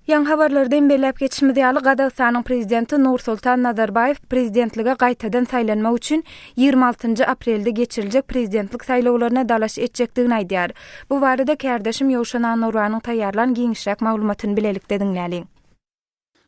Ýaňy habarlarda hem belläp geçişimiz ýaly, Gazagystanyň Prezidenti Nursultan Nazarbaýew prezidentlige gaýtadan saýlanmak üçin 26-njy aprelde geçiriljek prezidentlik saýlawlaryna dalaş etjekdigini aýdýar. Bu barada kärdeşim Ýowşan Annagurbanyň taýýarlan giňişräk maglumatyny bilelikde diňläliň.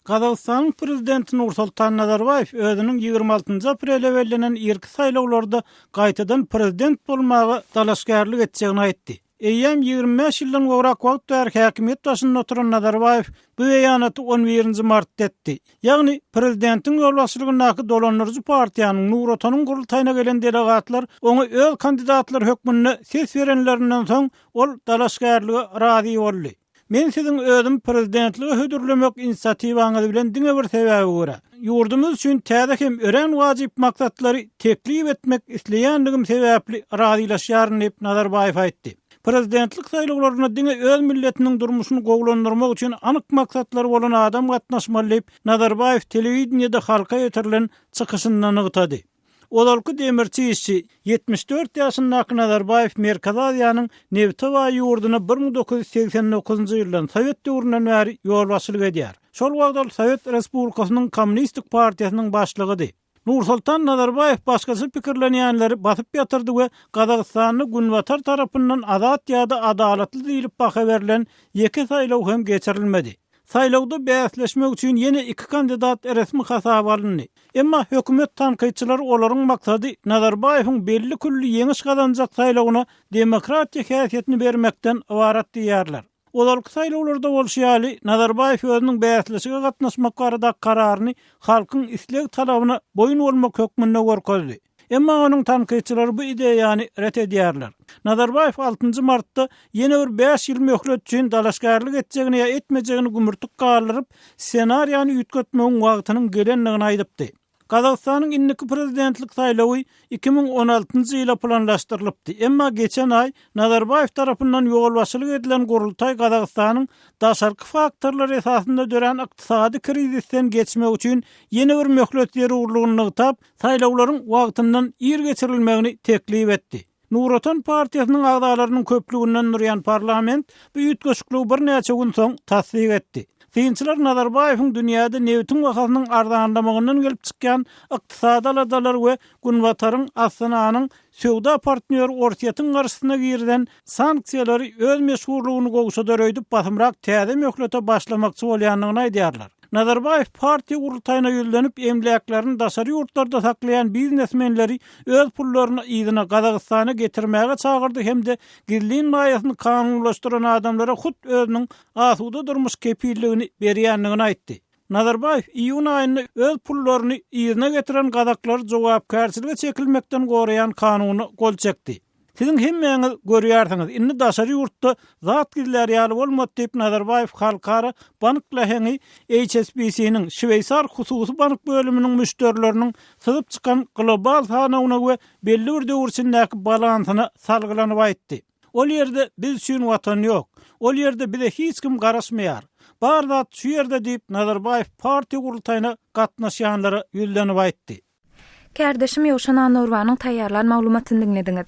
Gazagystanyň Prezidenti Nursultan Nazarbaýew özüniň 26-njy aprele bellenen irki saýlawlarda gaýtadan prezident bolmaga dalaşgärlik etjegini aýtdy. Eýýäm 25 ýyldan gowrak wagt bäri häkimiýet başynda oturan Nazarbaýew bu beýanaty on birinji martda etdi. Ýagny, prezidentiň ýolbaşçylygyndaky dolandyryjy partiýanyň Nur Otanyň gurultaýyna gelen delegatlar oňa öz kandidatlary hökmünde ses berenlerinden soň, ol dalaşgärlige razy boldy. Men siziň özüm prezidentlige hödürlemek inisiatiwaňyz bilen diňe bir sebäbe görä, ýurdumyz üçin täze hem örän wajyp maksatlary teklip etmek isleýändigim sebäpli razylaşýaryn diýip, Nazarbaýew aýtdy. Prezidentlik saýlawlaryna diňe öz milletiniň durmuşyny gowulandyrmak üçin anyk maksatlary bolan adam gatnaşmaly diýip, Nazarbaýew telewideniýede halka ýetirilen çykyşynda nygtady. Ozalky demirçi işçi, 74 ýaşyndaky Nazarbaýew Merkezi Aziýanyň nebite baý ýurduna 1989-njy ýyldan, sowet döwründen bäri ýolbaşçylyk edýär. Şol wagt ol Sowet Respublikasynyň Kommunistik partiýasynyň başlygydy. Nursultan Nazarbaýew başgaça pikirlenýänleri basyp ýatyrdy we Gazagystanda Günbatar tarapyndan azat ýa-da adalatly diýlip baha berlen ýeke saýlaw hem geçirilmedi. Saýlawda bäsleşmek üçin ýene iki kandidat resmi hasaba alyndy. Emma hökümet tankytçylary olaryň maksady Nazarbaýewiň belli-külli ýeňiş gazanjak saýlawyna demokratiýa häsiýetini bermekden ybarat diýýärler. Ozalky saýlawlarda bolşy ýaly, Nazarbaýew özüniň bäsleşige gatnaşmak baradaky kararyny halkyň isleg-talabyna boýun bolmak hökmünde görkezdi. Emma onuň tankytçylary bu ideýany ret edýärler. Nazarbaýew altynjy martda ýene bir bäş ýyl möhlet üçin dalaşgärlik etjegini ýa etmejegini gümürtik galdyryp, ssenariýany üýtgetmegiň wagtynyň gelendigini aýdypdy. Gazagystanyň indiki prezidentlik saýlawy 2016-njy ýyla planlaşdyrylypdy, emma geçen aý Nazarbaýew tarapyndan ýolbaşçylyk edilen gurultaý Gazagystanyň daşarky faktorlar esasynda dörän ykdysady krizisden geçmegi üçin ýene bir möhlet zerurlygyny nygtap, saýlawlaryň wagtyndan ir geçirilmegini teklip etdi. Nur Otan partiýasynyň agzalarynyň köplüginden durýan parlament bu üýtgeşikligi birnäçe gün soň tassyk etdi. Synçylar Nazarbaýewiň dünýäde nebitiň bahasynyň arzanlamagyndan gelip çykýan ykdysady aladalar we Günbataryň Astananyň söwda partnýory Orsýetiň garşysyna girizen sanksiýalary öz meşhurlygyny gowşadar öýdüp basymrak täze möhlete başlamakçy bolýandygyny aýdýarlar. Nazarbaýew partiýa gurultaýyna ýüzlenip, emläklerini daşary ýurtlarda saklaýan biznesmenleri öz pullaryny yzyna Gazagystana getirmäge çagyrdy hem-de gizlin maýasyny kanunlaşdyran adamlara hut özüniň asuda durmuş kepilligini berýändigini aýtdy. Nazarbaýew iýun aýynda öz pullaryny yzyna getiren gazaklary jogapkärçilige çekilmekden goraýan kanuna gol çekdi. Siziň hemmäňiz görýärsiňiz, indi daşary ýurtda zat gizlär ýaly bolmady diýip, Nazarbaýew halkara bank läheňi HSBC-niň şweýsar hususy bank bölüminiň müşderileriniň syzyp çykan global sanawyna we belli bir döwür içindäki balansyna salgylanyp aýtdy. Ol ýerde biz üçin watan ýok. Ol ýerde bize hiç kim garaşmaýar. Bar zat şu ýerde diýip, Nazarbaýew partiýa gurultaýyna gatnaşýanlara ýüzlenip aýtdy. Kärdeşim Ýowşan Annagurbanyň taýýarlan maglumatyny diňlediňiz.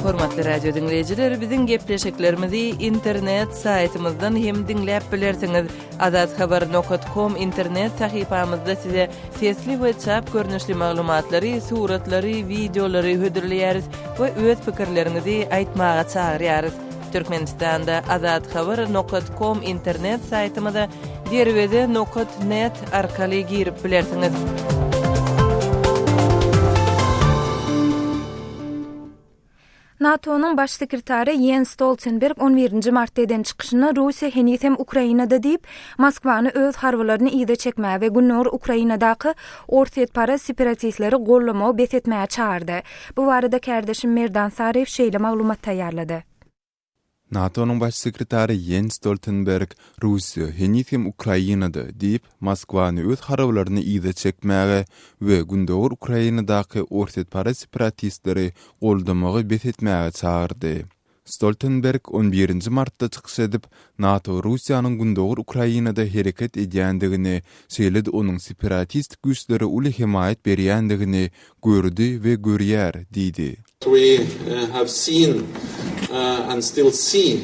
Hormatly radio diňleýjiler, biziň gepleşiklerimizi internet saýtymyzdan hem diňläp bilersiňiz. Azathabar nokat kom internet sahypamyzda size sesli we çap görnüşli maglumatlary, suratlary, wideolary hödürleýäris we öz pikirleriňizi aýtmaga çagyrýarys. Türkmenistanda Azathabar nokat kom internet saýtymyza Derweze nokat net arkaly girip bilersiňiz. NATO-nyň Baş sekretary Ýens Stoltenberg on birinji martda eden çykyşynda Russiýa heniz hem Ukrainada diýip, Moskwany öz harbylaryny yza çekmäge we gündogar Ukrainadaky orsýetparaz separatistleri goldamagy bes etmäge çagyrdy. Bu barada kärdeşim Merdan Saryýew şeýle maglumat taýýarlady. NATO-nyň Baş sekretary Ýens Stoltenberg Russiýa heniz hem Ukrainada diýip, Moskwany öz harbylaryny yza çekmäge we gündogar Ukrainadaky orsýetparaz separatistleri goldamagy bes etmäge çagyrdy. Stoltenberg on birinji martda çykyş edip, NATO Russiýanyň gündogar Ukrainada hereket edýändigini, şeýle-de onuň separatist güýçlere uly hemaýat berýändigini gördi we görýär diýdi. We have seen and still see.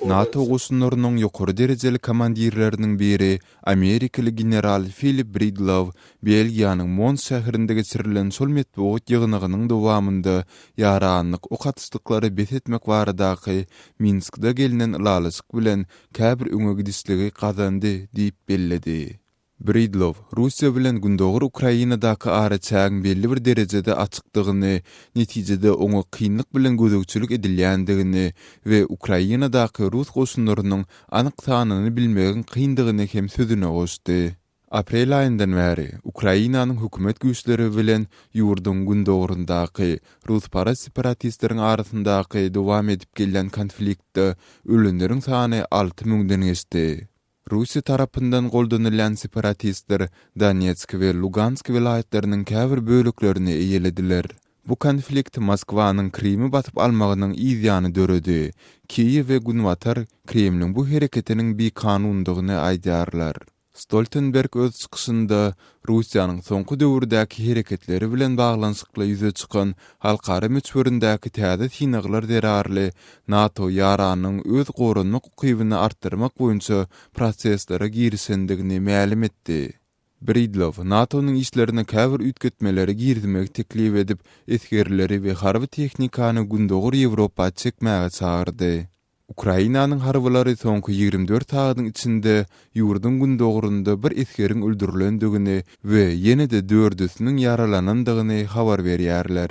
NATO goşunlarynyň ýokary derejeli komandirleriniň biri, amerikaly general Filip Bridlow Belgiýanyň Mons şäherinde geçirilen şol metbugat ýygnagynyň dowamynda ýaranlyk ok atyşlyklary bes etmek baradaky Minskde gelnen ylalaşyk bilen käbir öňe gidişligi gazandy diýip belledi. Bridlow, Russiýa bilen gündogar Ukrainadaky araçägiň belli bir derejede açykdygyny, netijede oňa kynlyk bilen gözegçilik edilýändigini we Ukrainadaky rus goşunlarynyň anyk sanyny bilmegiň kyndygyny hem sözüne goşdy. Aprel aýyndan bäri, Ukrainanyň hökümet güýçleri bilen ýurduň gündogaryndaky rusparaz separatistleriň arasyndaky dowam edip gelýän konfliktde ölenleriň sany alty müňden geçdi. Russiýa tarapyndan goldanylýan separatistler Donetsk we Lugansk welaýatlarynyň käbir böleklerini eýelediler. Bu konflikt Moskwanyň Krymy basyp almagynyň yz ýany döredi. Kiýew we Günbatar Kremliň bu hereketiniň bikanundygyny aýdýarlar. Stoltenberg öz çykyşynda Russiýanyň soňky döwürdäki hereketleri bilen baglanyşykly ýüze çykan halkara möçberindäki täze synaglar zerarly NATO ýaranyň öz goranmak ukybyny artdyrmak boýunça proseslere girişendigini mälim etdi. Bridlow NATO-nyň işlerine käbir üýtgetmeleri girizmegi teklip edip, esgerleri we harby tehnikany Gündogar Ýewropa çekmäge çagyrdy. Ukrainanyň harbylary soňky 24 sagadyň içinde ýurduň gündogarynda bir esgeriň öldürilendigini we ýene-de dördüsiniň ýaralanandygyny habar berýärler.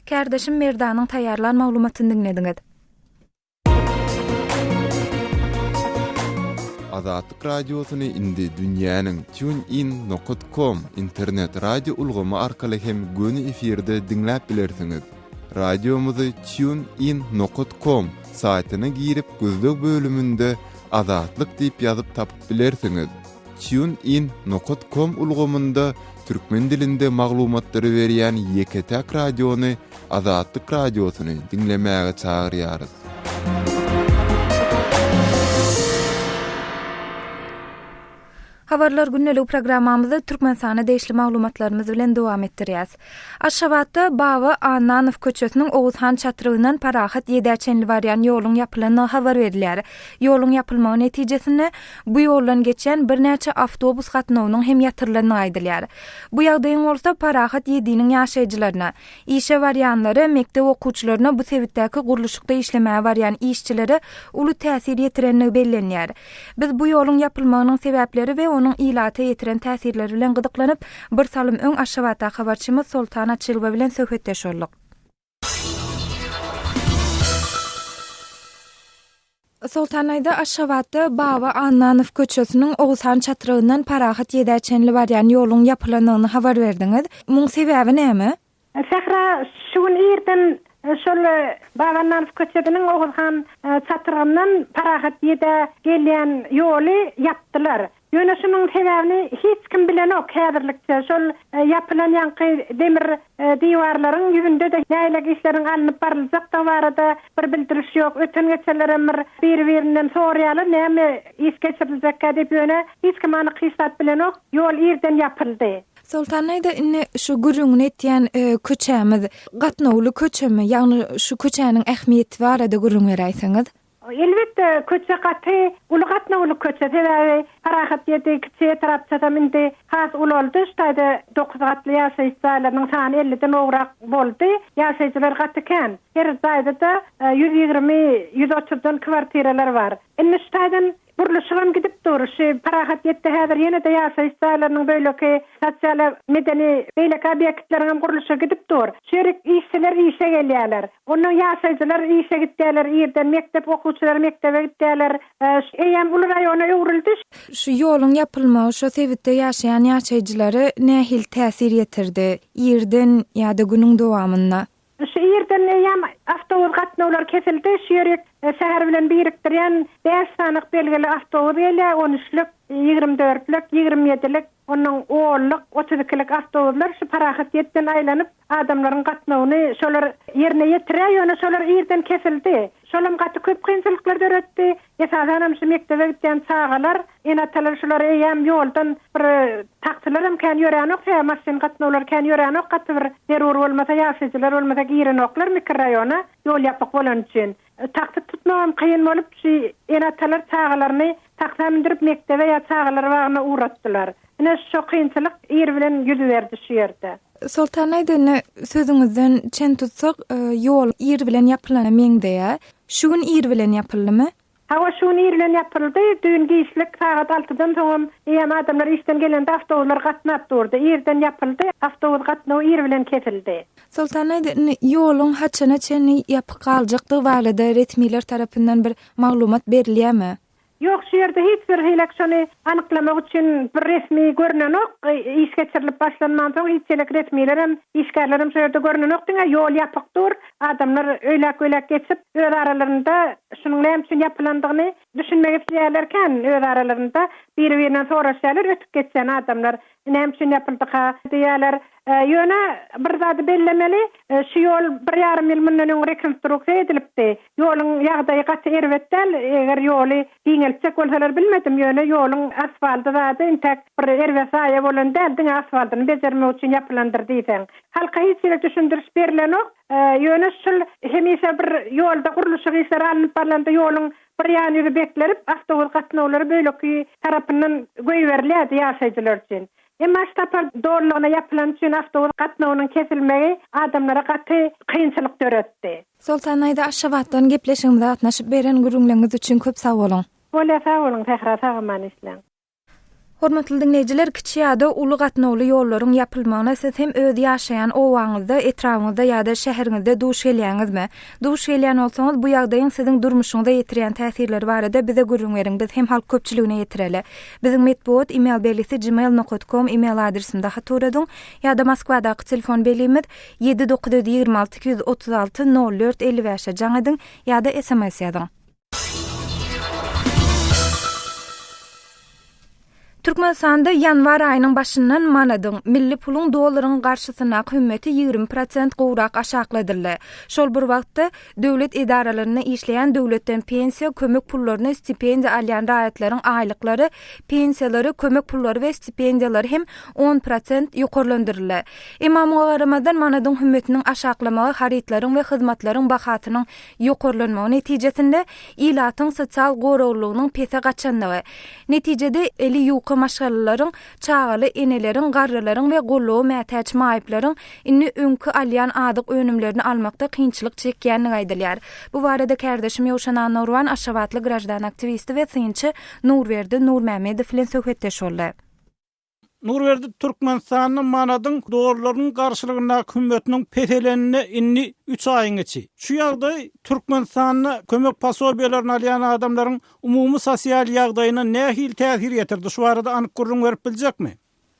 Kärdeşim Merdanyň taýýarlan maglumatyny diňlediňiz. Azatlyk Radiosyny indi dünýäniň TuneIn nokat com internet radio ulgamy arkaly hem göni efirde diňläp bilersiňiz. Radiomyzy Tune In nokat kom saýtyna girip gözleg bölüminde Azatlyk diýip ýazyp tapyp bilersiňiz. Tune In nokat kom ulgamynda türkmen dilinde maglumatlary berýän ýeke-täk radiony Azatlyk Radiosyny diňlemäge çagyrýarys. Habarlar gündeligi programmamyzy Türkmenistana degişli maglumatlarymyz bilen dowam etdirýäs. Aşgabatda Baba Annanow köçesiniň Oguzhan çatrygyndan Parahat ýedä çenli barýan ýoluň ýapylandygy habar berilýär. Ýoluň ýapylmagy netijesinde, bu ýoldan geçýän birnäçe awtobus gatnawynyň hem ýatyrylandygy aýdylýar. Bu ýagdaýyň bolsa Parahat ýediniň ýaşaýjylaryna, Işe barýanlara, mekdep okuwçylaryna, bu sebitdäki gurluşykda işlemäge barýan işçilere uly täsir ýetirenligi bellenýär. Biz bu ýoluň ýapylmagynyň sebäpleri we onuň ilata ýetiren täsirleri bilen gyzyklanyp, bir salym öň Aşgabatdaky habarçymyz Soltan Açylowa bilen söhbetdeş bolduk. Soltan aýda Aşgabatda Baba Annanow köçesiniň Oguzhan çatrygyndan Parahat ýedä çenli barýan ýoluň ýapylandygyny habar berdiňiz. Muň sebäbi näme? Sähra şu gün irden şol Baba Annanow köçesiniň Oguzhan çatrygyndan Parahat ýedä gelýän ýoly ýapdylar. Ýöne şunuň sebäbini hiç kim bilenok häzirlikçe. Şol ýapylan ýaňky demir diwarlaryň ýüzünde-de nähili işleriň alnyp baryljakdygy barada bir bildiriş ýok. Öten-geçenlerem bir biri-birinden soraýarlar, näme iş geçiriljekkä diýip, ýöne hiç kim anyk hiç zat bilenok. Ýol irden ýapyldy. Soltan aýda indi şu gürrüňini etýän köçämiz gatnawly köçemi, ýagny şu köçäniň ähmiýeti barada gürrüň beräýseňiz? Elbetde, köçe gaty uly gatnawly köçe, sebäbi Parahat ýedi kiçi etrapçasam indi has ulaldy, şu taýda dokuz gatly ýaşaýyş jaýlarynyň sany elliden gowrak boldy, ýaşaýjylar gaty kän, her jaýda-da 120, 130-dan kwartiralar bar. Indi şu taýdan gurluşygam gidip dur, şu Parahat ýetde häzir ýene-de ýaşaýyş jaýlarynyň beýleki sosial medeni beýleki obýektleriňem gurluşygy gidip dur. Şu ýerik işçiler işe gelýärler. Ondan ýaşaýjylar işe gitýärler irden, mekdep okuwçylary mekdebe gitýärler. Eýýäm uly raýona öwrüldi. Şu ýoluň ýapylmagy şo sebitde ýaşaýan ýaşaýjylara nähili täsir ýetirdi? Irden ýa-da günüň dowamynda? Şu irden eýýäm awtobus gatnawlary kesildi. Şu ýerik. Şäher bilen birikdirýän bäş sanyk belgili awtobus gelýär, on üçlük, 20 dörtlük, 27-lik, ondan onluk, 32-lik awtobuslar şu Parahat ýetden aýlanyp, adamlaryň gatnawyny şolar ýerine ýetirýär, ýöne şolar irden kesildi. Şolam gaty köp kynçylyklar döretdi. Esasanam şu mekdebe gidýän çagalar, ene-atalar şular eýýäm ýoldan bir taksilerem kän ýöränok, sebäbi maşyn gatnawlary kän ýöränok, gaty bir zerur bolmasa ýaşaýjylar bolmasa girenoklar mikroraýona, ýol ýapyk bolany üçin. Taksi tutmagam kyn bolup, şu ene-atalar çagalaryny taksa mündürip mekdebe ýa çagalar bagyna ugratdylar. Ine şo kynçylyk ir bilen ýüz berdi şu ýerde. Soltan aýdany sözüňizden çen tutsak, ýol ir bilen ýapylana meňzeýär. Şu gün ir bilen ýapyldymy? Hawa, şu gün ir bilen ýapyldy. Düýn giçlik, sagat altydan soňam eýýäm adamlar işden gelende awtobuslar gatnap durdy. Irden ýapyldy, awtobus gatnawy ir bilen kesildi. Soltan aýda, indi ýoluň haçana çenli ýapyk galjakdygy barada resmiler tarapyndan bir maglumat berilýärmi? Ýok, şu ýerde hiç bir hili şony anyklamak üçin bir resmi görnenok. Iş geçirilip başlanmansoň hiç hili resmilerem, işgärlerem şu ýerde görnenok. Diňe ýol ýapyk dur. Adamlar öýläk-beýläk geçip, öz aralarynda şunuň näme üçin ýapylandygyny düşünmek isleýärler kän. Öz aralarynda biri-birinden soraşýarlar, ötüp geçýän adamlar näme üçin ýapyldyka diýýärler. Ýöne bir zady bellemeli, şu ýol bir ýarym ýyl mundan öň rekonstruksiýa edilipdi. Ýoluň ýagdaýy gaty erbet däl, eger ýoly giňeltjek bolsalar bilmedim, ýöne ýoluň asfaldy zady intäk bir erbet zaýa bolan däl, diňe asfaldyny bejermek üçin ýapylandyr diýseň. Halka hiç hili düşündiriş berlenok. Ýöne şul hemişe bir ýolda gurluşyk işleri alnyp barlanda ýoluň bir ýan ýüzi beklenip, awtobus gatnawlary böleki tarapyndan goýberilýärdi ýaşaýjylar üçin. Emma şu sapar dolulygyna ýapylany üçin awtobus gatnawynyň kesilmegi adamlara gaty kynçylyk döretdi. Soltan daýza Aşgabatdan gepleşigimize gatnaşyp beren gürrüňleriňiz üçin köp sag boluň. Bolýa sag boluň Sähra sag-aman işläň. Hormatly diňleýjiler, kiçi ýa-da uly gatnawly ýollaryň ýapylmagyna siz hem öz ýaşaýan obaňyzda, etrabyňyzda ýa-da şäheriňizde duş gelýäňizmi? Duş gelýän bolsaňyz, bu ýagdaýyň siziň durmuşyňyza ýetirýän täsirleri barada bize gürrüň beriň, biz hem halk köpçüligine ýetireli. Biziň metbugat email belgisi gmail nokat kom email adresimize hat ugradyň ýa-da Moskwadaky telefon belgimiz ýedi 926 236 04 55-e jaň ediň ýa-da sms ýazyň. Türkmenistanda ýanwar aýynyň başyndan manadyň, milli puluň dollaryň garşysyndaky hümmeti 20 prosent gowrak aşakladyldy. Şol bir wagtda, döwlet edaralarynda işleýän döwletden pensiýa, kömek pullaryny, stipendiýa alýan raýatlaryň aýlyklary, pensiýalary, kömek pullary we stipendiýalary hem on prosent ýokarlandyryldy. Emma muňa garamazdan, manadyň hümmetiniň aşaklamagy harytlaryň we hyzmatlaryň bahasynyň ýokarlanmagy netijesinde ilatyň sosial goraglylygynyň pese gaçandygy, netijede eli ýuka maşgalalaryň, çagaly eneleriň, garrylaryň we goldawa mätäç maýyplaryň indi öňki alýan azyk önümlerini almakda kynçylyk çekýändigi aýdylýar. Bu barada kärdeşim Ýowşan Annagurban aşgabatly graždan aktiwisti we synçy Nurberdi Nurmämmedow bilen söhbetdeş boldy. Nurberdi Türkmenistanda manadyň dollaryň garşylygyndaky hümmetiniň peselenine indi üç aýyň içi. Şu ýagdaý Türkmenistanda kömek posobiýalaryny alýan adamlaryň umumy sosial ýagdaýyna nähili täsir ýetirdi? Şu barada anyk gürrüň berip biljekmi?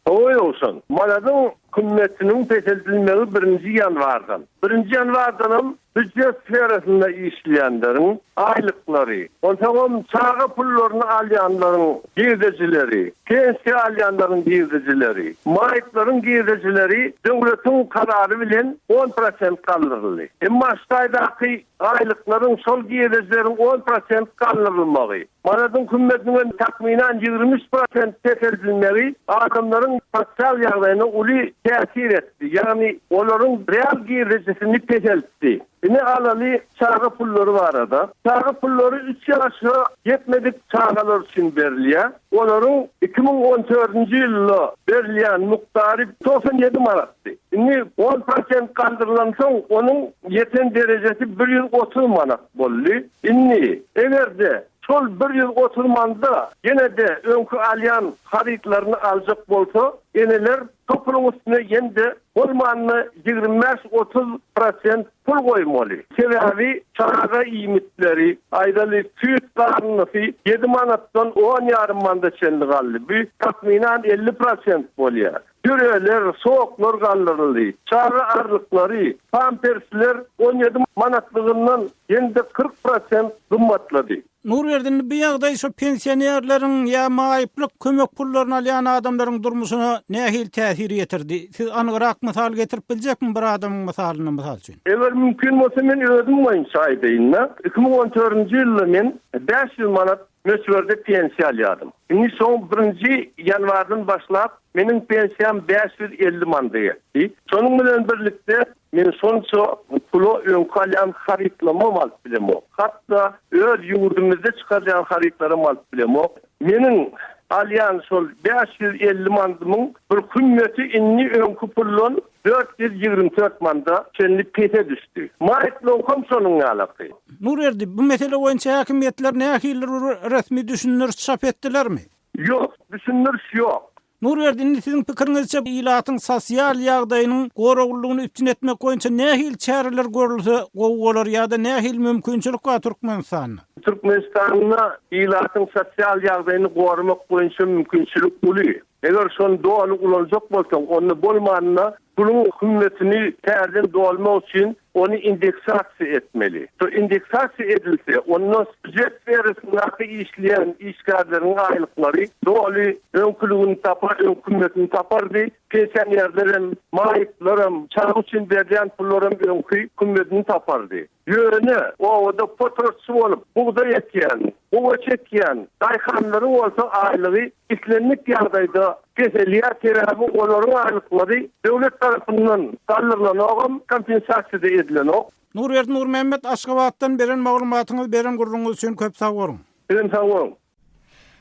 Hawa Ýowşan, manadyň hümmetiniň peseldilmegi birinji ýanwardan. Birinji ýanwardanam Býujet sferasynda işleýänleriň aýlyklary, onsoňam çaga pullaryny alýanlaryň girdejileri, pensiýa alýanlaryň girdejileri, maýyplaryň girdejileri döwletiň karary bilen on prosent galdyryldy. Emma şu taýdaky aýlyklaryň şol girdejileriň on prosent galdyrylmagy, Manadyň hümmetiniň takmynan 23 prosent peseldilmegi adamlaryň sosial ýagdaýyna uly täsir etdi, ýagny olaryň real girdejisini peseltdi. Ine alaly çaga pullary barada. Çaga pullary üç ýaşa ýetmedik çagalar üçin berilýär. Olaryň 2014-nji ýylda berilýän mukdary 97 manatdy. Indi on prosent galdyrylansoň onuň ýeten derejesi 130 manat boldy. Indi, eger-de, şol 130 manda ýene-de öňki alýan harytlaryny aljak bolsa, eneler şo puluň üstüne ýene-de bolmanda 25-30 prosent pul goýmaly. Sebäbi çaga iýmitleri, aýdaly, süýt garyndysy ýedi manatdan on ýarym manda çenli galdy. Bu takmynan 50 prosent bolýar. Püreler, soklar galdyryldy. Çaga arlyklary, pampersler 17 manatlygyndan ýene-de 40 prosent gymmatlady. Nurberdi, indi bu ýagdaý şu pensionerleriň ýa maýyplyk kömek pullaryny alýan adamlaryň durmuşyna nähili täsir ýetirdi? Siz anygrak mysal getirip biljekmi bir adamyň mysalynda mysal üçin? Eger mümkin bolsa men özüm boýunça aýdaýyn-da. 2014-nji ýylda men 500 manat möçberde pensiýa alýardym. Indi şoň birinji ýanwardan başlap meniň pensiýam 550 manada ýetdi. Şonuň bilen birlikde Men şonça pula öňki alýan harytlarymam alyp bilemok. Hatda öz ýurdumyzda çykarylýan harytlaram alyp bilemok. Meniň alýan şol 550 mandymyň bir hümmeti indi öňki puldan 424 manda çenli pese düşdi. Maýyplygyňkam şonuň ýalaky. Nurberdi, bu mesele boýunça häkimiýetler nähilidir bir resmi düşündiriş çap etdilermi? Ýok, düşündiriş ýok. Nurberdi, indi siziň pikiriňizçe ilatyň sosial ýagdaýynyň goraglylygyny üpjün etmek boýunça nähili çäreler görülse gowy bolar ýa-da nähili mümkinçilik bar Türkmenistanda? Türkmenistanda ilatyň sosial ýagdaýyny goramak boýunça mümkinçilik uly. Eger şony doly ulanjak bolsaň, onda bolmanda Puluň hümmetini täzeden dolmak üçin ony indeksasiýa etmeli. Şo indeksasiýa edilse, onda býujet sferasyndaky işleýän işgärleriň aýlyklary doly öňküligini tapar, öňki hümmetini tapardy. Pensionerlerem, maýyplaram, çaga üçin berilýän pullaram öňki hümmetini tapardy. Ýöne obada potratçy bolup, bugdaý ekýän, gowaça ekýän daýhanlaryň bolsa aýlygy islendik ýagdaýda peselýär, sebäbi olaryň aýlyklary döwlet tarapyndan galdyrylanogam, kompensasiýa-da edilenok. Nurberdi Nurmämmet Aşgabatdan beren maglumatyňyz beren gürrüňiňiz üçin köp sag boluň. Sizem sag boluň.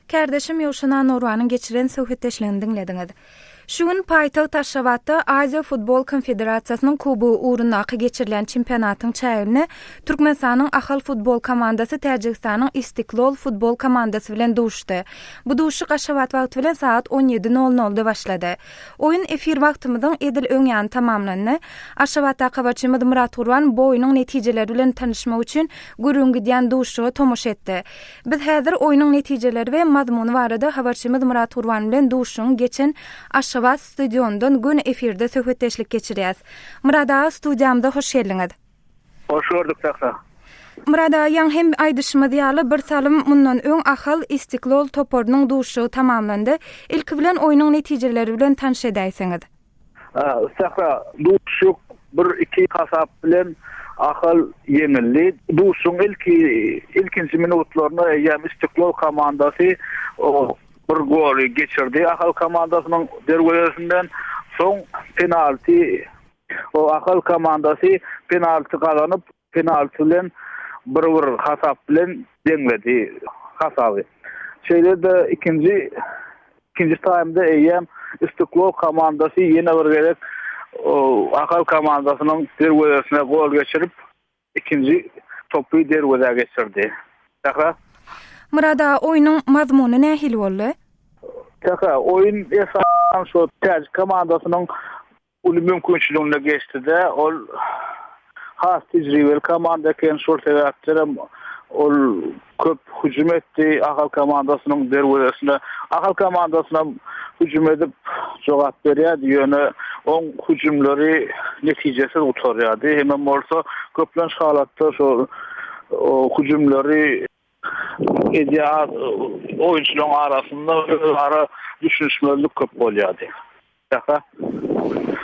Kärdeşim Ýowşan Annagurbanyň geçiren söhbetdeşligini diňlediňiz. Şu gün paýtagt Aşgabatda Aziýa futbol konfederasiýasynyň kubogy ugrundaky geçirilýän çempionatyň çäginde Türkmenistanyň Ahal futbol komandasy Täjigistanyň Istiklol futbol komandasy bilen duşdy. Bu duşuşyk Aşgabat wagty bilen sagat on ýedi nol nolda başlady. Oýun efir wagtymyzyň edil öň ýany tamamlandy. Aşgabatdaky habarçymyz Myrat Gurban bu oýnuň netijeleri bilen tanyşmak üçin gürrüň gidýän duşuşyga tomaşa etdi. Biz häzir oýnuň netijeleri we mazmuny barada habarçymyz Myrat Gurban bilen duşuşygyň geçen Aşgabat stadionyndan göni efirde söhbetdeşlik geçirýäs. Myrat aga studiýamyza hoş geldiňiz. Hoş gördük Sähra. Myrat aga ýaňy hem aýdyşymyz ýaly bir salym mundan öň Ahal, Istiklol toparynyň duşuşygy tamamlandy. Ilki bilen oýnuň netijeleri bilen tanyş edäýseňiz. Sähra, duşuşyk bir iki hasap bilen Ahal ýeňildi. Duşuşygyň ilki ilkinji minutlarynda eýýäm Istiklol komandasy bir goly geçirdi Ahal komandasynyň derwezesinden. Soň penalti Ahal komandasy penalti gazanyp, penalti bilen bir-bir hasap bilen deňledi hasaby. Şeýle-de ikinji ikinji taýmda eýýäm Istiklol komandasy ýene bir gezek Ahal komandasynyň derwezesine gol geçirip, ikinji topy derwezä geçirdi. Sähra. Myrat aga, oýnuň mazmuny nähili boldy? Sähra, oýun esasan şo täjik komandasynyň uly mümkinçiliginde geçdi-de, ol has tejribeli komanda eken, şol sebäpdenem ol köp hüjüm etdi Ahal komandasynyň derwezesine. Ahal komandasynam hüjüm edip jogap berýärdi, ýöne oň hüjümleri netijesiz gutarýardy. Hemem bolsa köplenç halatda şol hüjümleri edýän oýunçylaryň arasynda özara düşünişmezlik köp bolýardy. Sähra.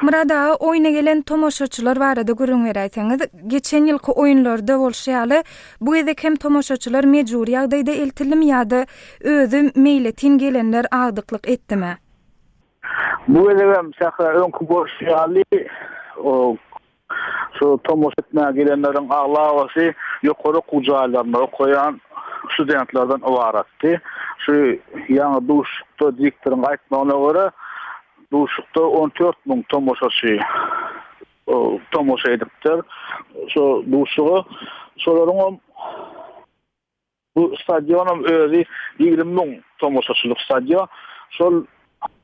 Myrat aga, oýna gelen tomaşaçylar barada gürrüň beräýseňiz. Geçen ýylky oýunlarda bolşy ýaly, bu gezek hem tomaşaçylar mejbury ýagdaýda eltildimi ýa-da özi meýletin gelenler agdyklyk etdimi? Bu gezegem Sähra öňki bolşy ýaly, Şu tomaşa etmäge gelenleriň aglabasy ýokary okuw jaýlarynda okaýan studentlerden ybaratdy. Şu ýaňy duşuşykda diktoryň aýtmagyna görä, duşuşykda 14 müň tomaşaçy tomaşa edipdir şu duşuşyga. Şolaryňam Bu stadionam özi 20 müň tomaşaçylyk stadion. Şol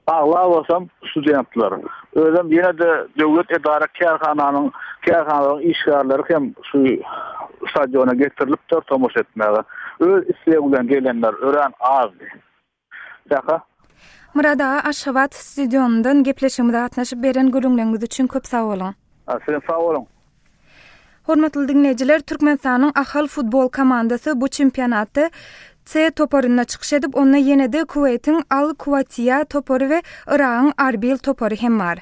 aglabasam studentler. Özem ýene-de döwlet edara kärhananyň kärhanalaryň işgärleri hem şu stadiona getirilipdir tomaşa etmäge. Öz islegi bilen gelenler örän azdy. Sähra. Myrat aga Aşgabat stidionyndan gepleşigimize gatnaşyp beren gürrüňleriňiz üçin köp sag boluň. Sizem sag boluň. Hormatly diňleýjiler, Türkmenistanyň Ahal futbol komandasy bu çempionatda C toparynda çykyş edip, onda ýene-de Kuweýtiň Al-Kuwatiýa topary we Yragyň Arbil topary hem bar.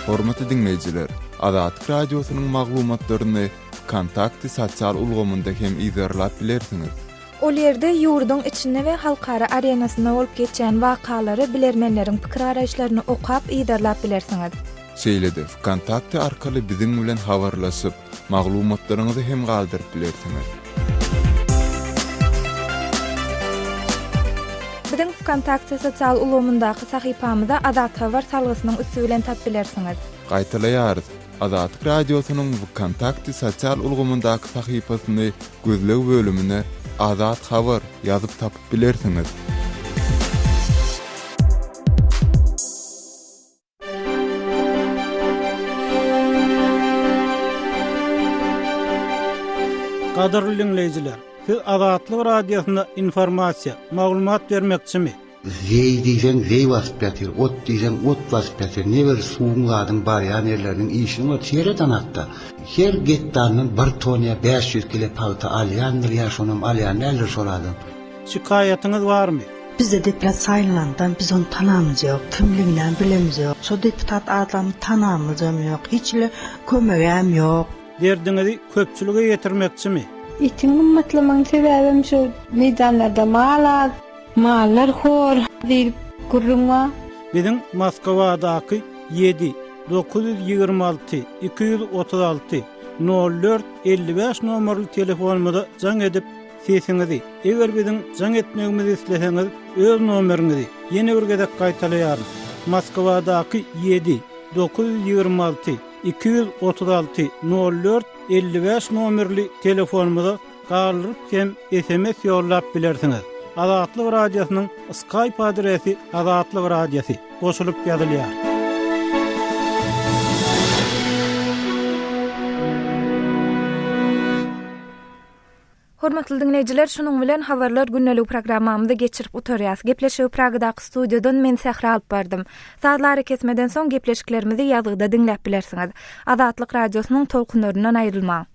Hormatly diňleýjiler, Azatlyk Radiosynyň maglumatlaryny Wkontakte sosial ulgamynda hem yzarlap bilersiňiz. Ol ýerde ýurduň içinde we halkara arenasynda bolup geçýän wakalary, bilermenleriň pikir-garaýyşlaryny okap, yzarlap bilersiňiz. Şeýle-de, Wkontakte arkaly biziň bilen habarlaşyp, maglumatlaryňyzy hem galdyryp bilersiňiz. Biziň Wkontakte sosial ulgamyndaky sahypamyza Azathabar salgysynyň üsti bilen tap bilersiňiz. Gaýtalaýarys, Azatlyk Radiosynyň Wkontakte sosial ulgamyndaky sahypasyny gözleg bölümine Azat Habar ýazyp tapyp bilersiňiz. Gadyrly diňleýjiler, siz Azatlyk Radiosyna informasiýa, maglumat bermekçimi? Zeý diýseň zeý basyp ýatyr, ot diýseň ot basyp ýatyr, ne bir suwuň zadyň barýan ýerleriniň işini bor, seredan hatda. Her gektaryndan bir ton ýa 500 kile pagta alýandyr ýa şonam alýan däldir şol adam. Şikaýatyňyz barmy? Bizde deputat saýlanandan biz ony tanamyz ýok, kimliginem bilemiz ýok. Şo deputat adamy tanamyzam ýok, hiç hili kömegem ýok. Derdiňizi köpçülige ýetirmekçimi? Etiň gymmatlamagyň sebäbem şu meýdanlarda mal az. Mallar hor diýlip gürrüň bar. Biziň Moskwadaky ýedi, 926, 236, nol dört, 55 nomerli telefonymyza jaň edip, sesiňizi, eger biziň jaň etmegimizi isleseňiz, öz nomeriňizi, ýene bir gezek gaýtalaýaryn, Moskwadaky ýedi, 926, 236, nol dört, 55 nomerli telefonymyza galdyryp hem sms ýollap bilersiňiz. Azatlyk Radiosynyň Skype adresi Azatlyk Radiosy, goşulyp ýazylýar. Hormatly diňleýjiler, şunuň bilen Habarlar gündeligi programmamyzy geçirip gutarýas. Gepleşigi Pragadaky studiýadan men Sähra alyp bardym. Sazly arakesmeden soň gepleşiklerimizi ýazgyda diňläp bilersiňiz. Azatlyk Radiosynyň tolkunlaryndan aýrylmaň.